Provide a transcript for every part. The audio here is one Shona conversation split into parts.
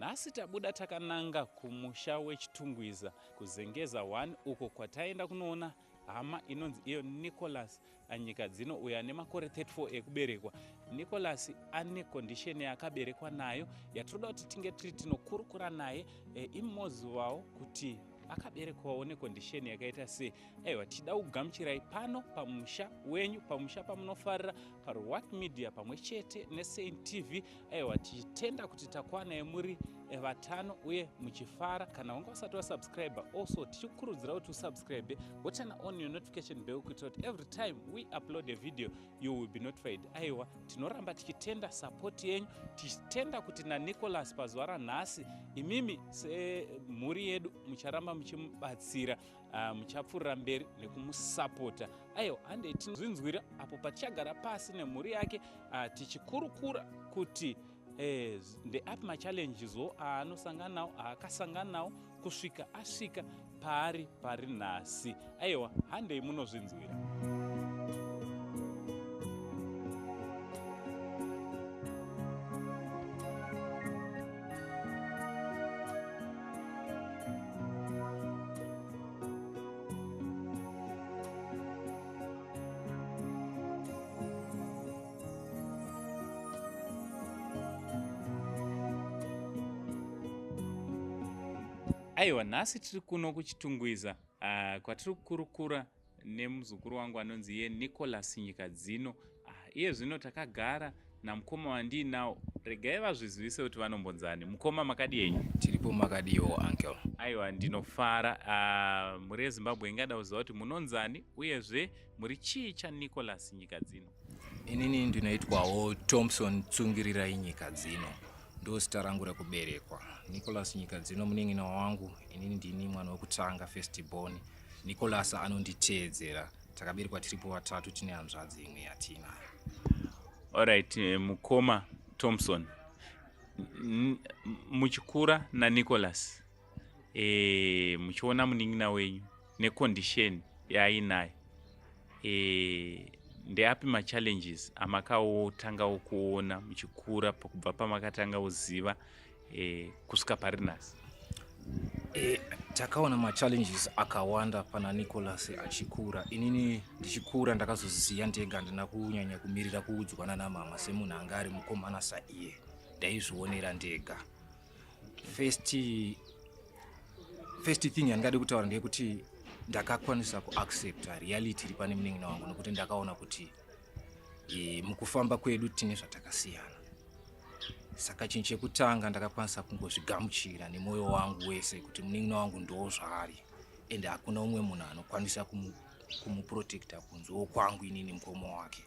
Nhasi tabuda takananga kumusha weChitungwiza kuZengeza 1 uko kwataenda kunoona hama inonzi iyo Nicholas Nyikadzino uyo ane makore 34 ekuberekwa. Nicholas ane condition yaakaberekwa nayo yatinoda kuti tinge tiri tinokurukura naye e, imozivawo kuti akaberekwawo necondition yakaita sei. Aiwa tichida kugamuchirai pano pamusha wenyu, pamusha pamunofarira paRwak Media pamwe chete neSaint TV. Aiwa tichitenda kuti takwanai muri eh, vatano uye muchifara. Kana wanga usati wasubscribe also tichikukurudzira kuti usubscribe woturn on your notification bell kuitira kuti every time we upload a video you will be notified. Aiwa tinoramba tichitenda support yenyu, tichitenda kuti naNicholas pazuva ranhasi imimi semhuri yedu mucharamba muchimubatsira. Muchapfuurira mberi nekumusapota. Aiwa handei tinozvinzwira apo patichagara pasi nemhuri yake tichikurukura kuti ndeapi machallenges wo aanosangana nawo, aakasangana nawo kusvika asvika paari pari nhasi. Aiwa handei munozvinzwira. Aiwa nhasi tiri kuno kuChitungwiza kwatiri kukurukura nemuzukuru wangu anonzi iye Nicholas Nyikadzino. Iye zvino takagara namukoma wandiinawo, regai vazvizivise kuti vanombonzani. Mukoma makadi henyu? Tiripo, makadiwo uncle? Aiwa ndinofara. Mhuri yeZimbabwe ingada kuziva kuti munonzani uyezve muri chii chaNicholas Nyikadzino? Inini ndinoitwawo Thompson Tsungirirai Nyikadzino, ndo zita rangu rekuberekwa. Nicholas Nyikadzino munin'ina wangu, inini ndini mwana wekutanga, first born. Nicholas anonditeedzera, takaberekwa tiripo vatatu, tine hanzvadzi imwe yatinayo. Alright, mukoma Thompson, muchikura naNicholas, muchiona munin'ina wenyu necondition yaainayo, ndeapi machallenges amakaotangawo kuona muchikura kubva pamakatanga kuziva kusvika pari nhasi? Takaona machallenges akawanda pana Nicholas achikura. Inini ndichikura ndakazoziva ndega, handina kunyanya kumirira kuudzwa nana mama. Semunhu anga ari mukomana saiye, ndaizvionera ndega. First thing yandingade kutaura ndeyekuti ndakakwanisa kuaccepta reality iri pane munin'ina wangu, nekuti ndakaona kuti mukufamba kwedu tine zvatakasiyana. Saka chinhu chekutanga ndakakwanisa kungozvigamuchira nemwoyo wangu wese kuti munin'ina wangu ndo zvaari, ende hakuna umwe munhu anokwanisa kumuprotecta kunzewo kwangu inini mukoma wake.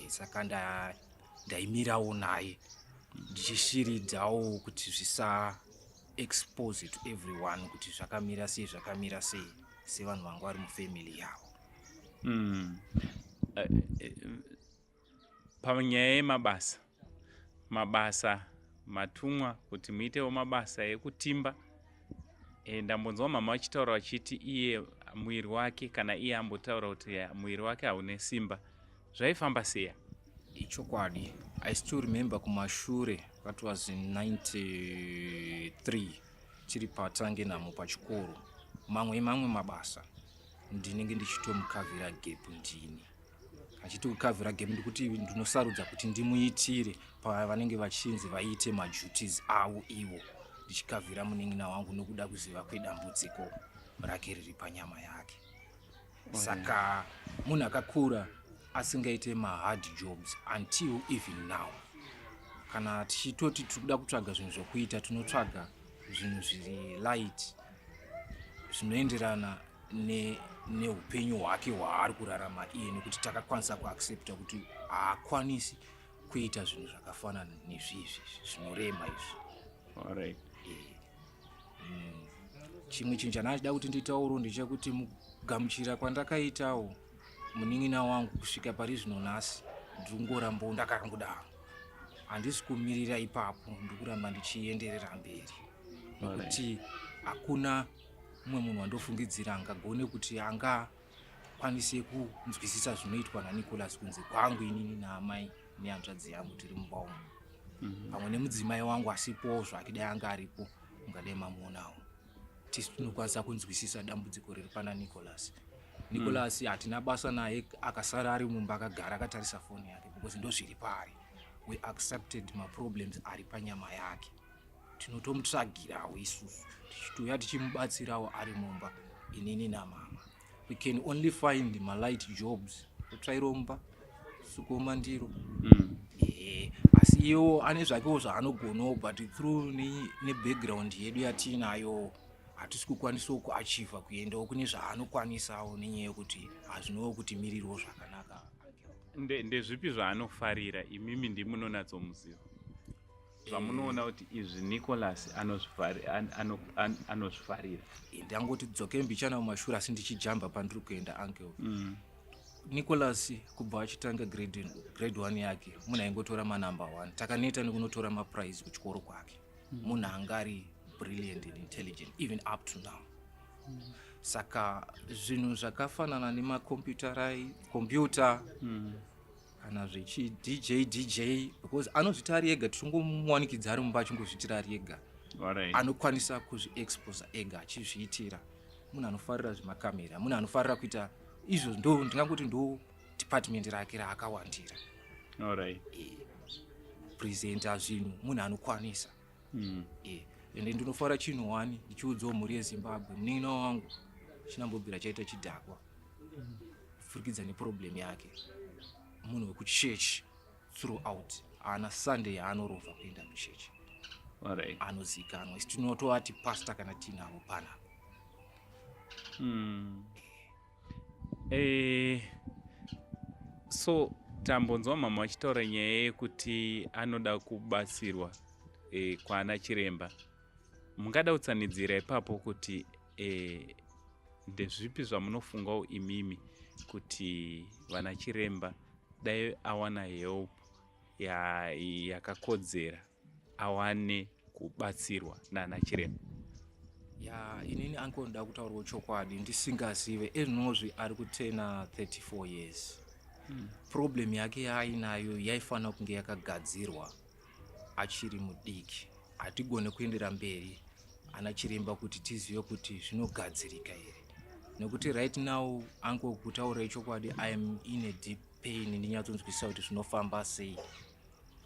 Saka ndaimirawo naye ndichishiridzawo kuti zvisa expose to everyone kuti zvakamira sei, zvakamira sei, sevanhu vanga vari mufamily yavo. Panyaya yemabasa, mabasa matumwa kuti muitewo mabasa ekutimba, ndambonzwa mama vachitaura vachiti iye muviri wake, kana iye ambotaura kuti muviri wake haune simba, zvaifamba seya? Ichokwadi. I still remember kumashure, that was in 93, tiri patange namo pachikoro, mamwe mabasa ndinenge ndichitomukavhira gap. Ndini achiti kukavhira gap ndikuti ndinosarudza kuti ndimuitire pavanenge vachinzi vaite maduties avo ivo, ndichikavhira munin'ina wangu nokuda kuziva kwedambudziko rake riri panyama yake. Saka munhu akakura asingaite mahard jobs until even now. Kana tichitoti tiri kuda kutsvaga zvinhu zvokuita, tinotsvaga zvinhu zviri light zvinoenderana neupenyu hwake hwaari kurarama iye, nekuti takakwanisa kuaccepta kuti haakwanisi kuita zvinhu zvakafanana nezvizvi zvinorema izvi. Chimwe chinhu chandachida kuti nditauro ndechekuti mukugamuchira kwandakaitawo munin'ina wangu kusvika pari zvino nhasi, ndiri kungorambawo ndakangodaro, handisi kumirira ipapo, ndiri kuramba ndichienderera mberi, nekuti hakuna mumwe munhu wandofungidzira angagone kuti angakwanise kunzwisisa zvinoitwa naNicholas kunze kwangu inini naamai nehanzvadzi yangu tiri mumba umu. Pamwe nemudzimai wangu asipowo zvake, dai anga aripo mungadai mamuonawo. Tisu tinokwanisa kunzwisisa dambudziko riri pana Nicholas. Nicholas hatina basa naye, akasara ari mumba akagara akatarisa foni yake because ndo zviri paari. We accepted maproblems ari panyama yake, tinotomutsvagirawo isusu, tichitouya tichimubatsirawo ari mumba, inini namama. We can only find malight jobs, kutsvaira mumba, sukawo mandiro. Ehe, asi iyewo ane zvakewo zvaanogonawo, but through nebackground yedu yatiinayo hatisi kukwanisawo kuachieva kuendawo kune zvaanokwanisawo nenyaya yekuti hazvinowo kuti mirirwo zvakanaka. Ndezvipi zvaanofarira? Imimi ndimunonatsomuziva zvamunoona kuti izvi Nicholas anozvifarira. Ndangoti dzoke mbichana mumashure, asi ndichijamba pandiri kuenda, uncle. Nicholas kubva achitanga grade 1 yake munhu aingotora manumber 1. Takaneta nekunotora maprize kuchikoro kwake. Munhu anga ari brilliant and intelligent even up to now. Saka zvinhu zvakafanana nemakombyuta computer kana zvechi DJ DJ, because anozvita ari ega, tichongomuwanikidza ari mumba achingozviitira ari ega. Anokwanisa kuzviexposa ega achizviitira. Munhu anofarira zvemakamera, munhu anofarira kuita izvo, ndo ndingangoti ndo department rake raakawandira. Presenta zvinhu, munhu anokwanisa. Ende ndinofarira chinhu one, ndichiudzawo mhuri yeZimbabwe, munin'ina wangu chinambobvira chaita chidhakwa kupfurikidza neproblem yake. Munhu wekuchechi throughout, haana Sunday yaanorovha kuenda muchechi. Anozikanwa, isi tinotovati pastor kana tiinavo panapa. So tambonzwa mama vachitaura nyaya yekuti anoda kubatsirwa kwana chiremba. Mungada kutsanidzira ipapo kuti ndezvipi zvamunofungawo imimi kuti vana chiremba dai awana help yakakodzera, awane kubatsirwa nana chiremba? Ya, inini uncle ndoda kutaurawo chokwadi ndisingazive. Ezvinozvi ari kutena 34 years. Problem yake yaainayo yaifanira kunge yakagadzirwa achiri mudiki. Hatigone kuendera mberi ana chiremba kuti tizive kuti zvinogadzirika here, nekuti right now, uncle, kutaurai chokwadi, I am in a deep pain. Ndinyatsonzwisisa kuti zvinofamba sei.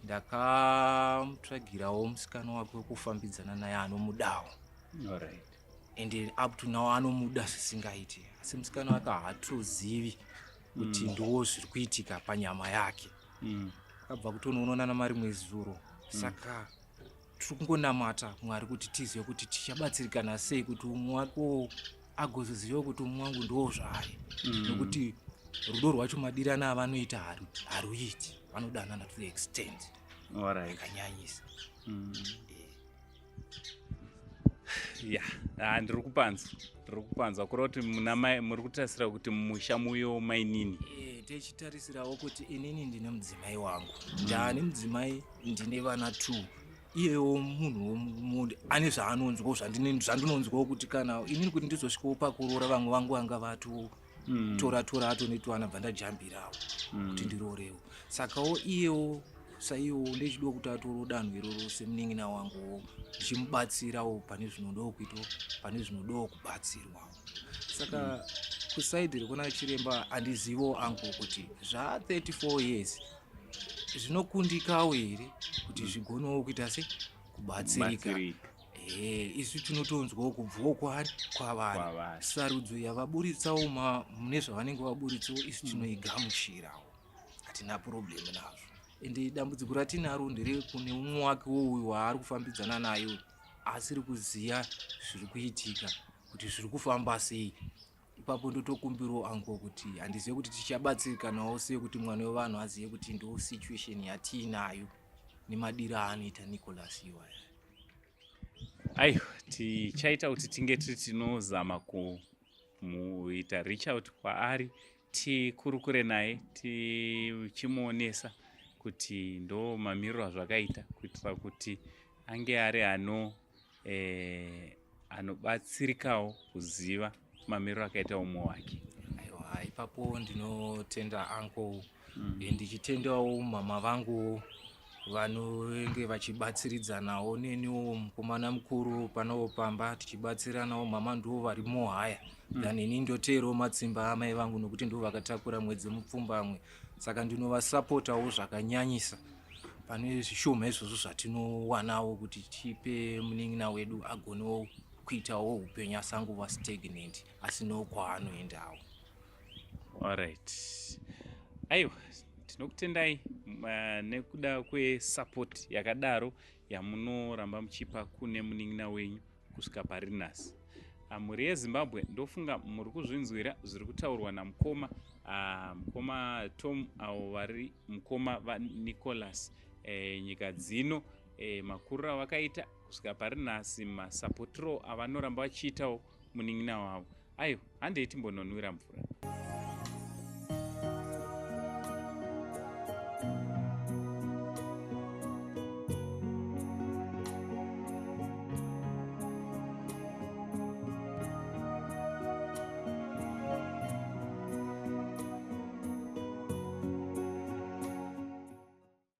Ndakamutsvagirawo musikana wake wekufambidzana naye anomudawo and up to now anomuda zvisingaiti, asi musikana wake haatozivi kuti ndiwo zviri kuitika panyama yake. Akabva kutonoonana marimwe zuro. Saka tiri kungonamata Mwari kuti tizive kuti tichabatsirikana sei kuti umwe wakewo agozoziva kuti umwe wangu ndiwo zvaari, nekuti rudo rwacho madirana avanoita haruiti. Vanodanana to the extent yakanyanyisa. Ya, ah, ndiri kupanzwa, ndiri kupanzwa. Kureva kuti muna mai muri kutarisira kuti mumusha muyo mainini? Tichitarisirawo kuti inini ndine mudzimai wangu, ndaane mudzimai, ndine vana two. Iyewo munhu ane zvaanonzwawo zvandinonzwawo kuti kana inini kuti ndizosvikawo pakuroora, vamwe vangu vanga vato tora tora atonetwana, bva ndajambirawo kuti ndiroorewo. Sakawo iyewo saiwo ndechidiwa kuti atoro danho iroro semunin'ina wanguwo, ndichimubatsirawo pane zvinodawo kuitwa, pane zvinodawo kubatsirwawo. Saka kuside rekuna chiremba handizivo angu kuti zva 34 years zvinokundikawo here kuti zvigonewo kuita se kubatsirika. Kubatsirika. Isu tinotonzwawo kubvawo kwaari, kwavari. Kwavari. Sarudzo yavaburitsawo mune zvavanenge vaburitsawo, isu tinoigamuchirawo, hatina problem nazvo. Ende dambudziko ratinaro nderekune umwe wake wouyu waari kufambidzana naye asiri kuziva zviri kuitika, kuti zviri kufamba sei ipapo. Ndotokumbirawo angu kuti handizive kuti tichabatsirikanawo sei kuti mwana wevanhu azive kuti ndo situation yatiinayo nemadiro aanoita Nicholas iwaya. Aiwa, tichaita kuti tinge tiri tinozama kumuita reach out kwaari, tikurukure naye, tichimuonesa kuti ndo mamiriro azvakaita, kuitira kuti ange ari anobatsirikawo kuziva mamiriro akaita umwe wake. Aiwa, ipapo ndinotenda uncle. Ndichitendawo mama vangu. Vanenge vachibatsiridzanawo neniwo mukomana mukuru panowo pamba, tichibatsiranawo. Mama ndiwo vari mohaya than ini. Ndoteerawo matsimba amai vangu nokuti ndivo vakatakura mwedzi mupfumbamwe, saka ndinovasapotawo zvakanyanyisa pane zvishoma izvozvo zvatinowanawo kuti tipe munin'ina wedu agonewo kuitawo upenyu, asangova stagnant asinawo kwaanoendawo. Alright, aiwa, tinokutendai nekuda kwesupport yakadaro yamunoramba muchipa kune munin'ina wenyu kusvika pari nhasi. Mhuri yeZimbabwe, ndofunga muri kuzvinzwira zviri kutaurwa namukoma, mukoma Tom, avo vari mukoma vaNicholas Nyika Dzino, makuriro avakaita kusvika pari nhasi, masapotiro avanoramba vachiitawo munin'ina wavo. Aiwa, handei timbononwira mvura.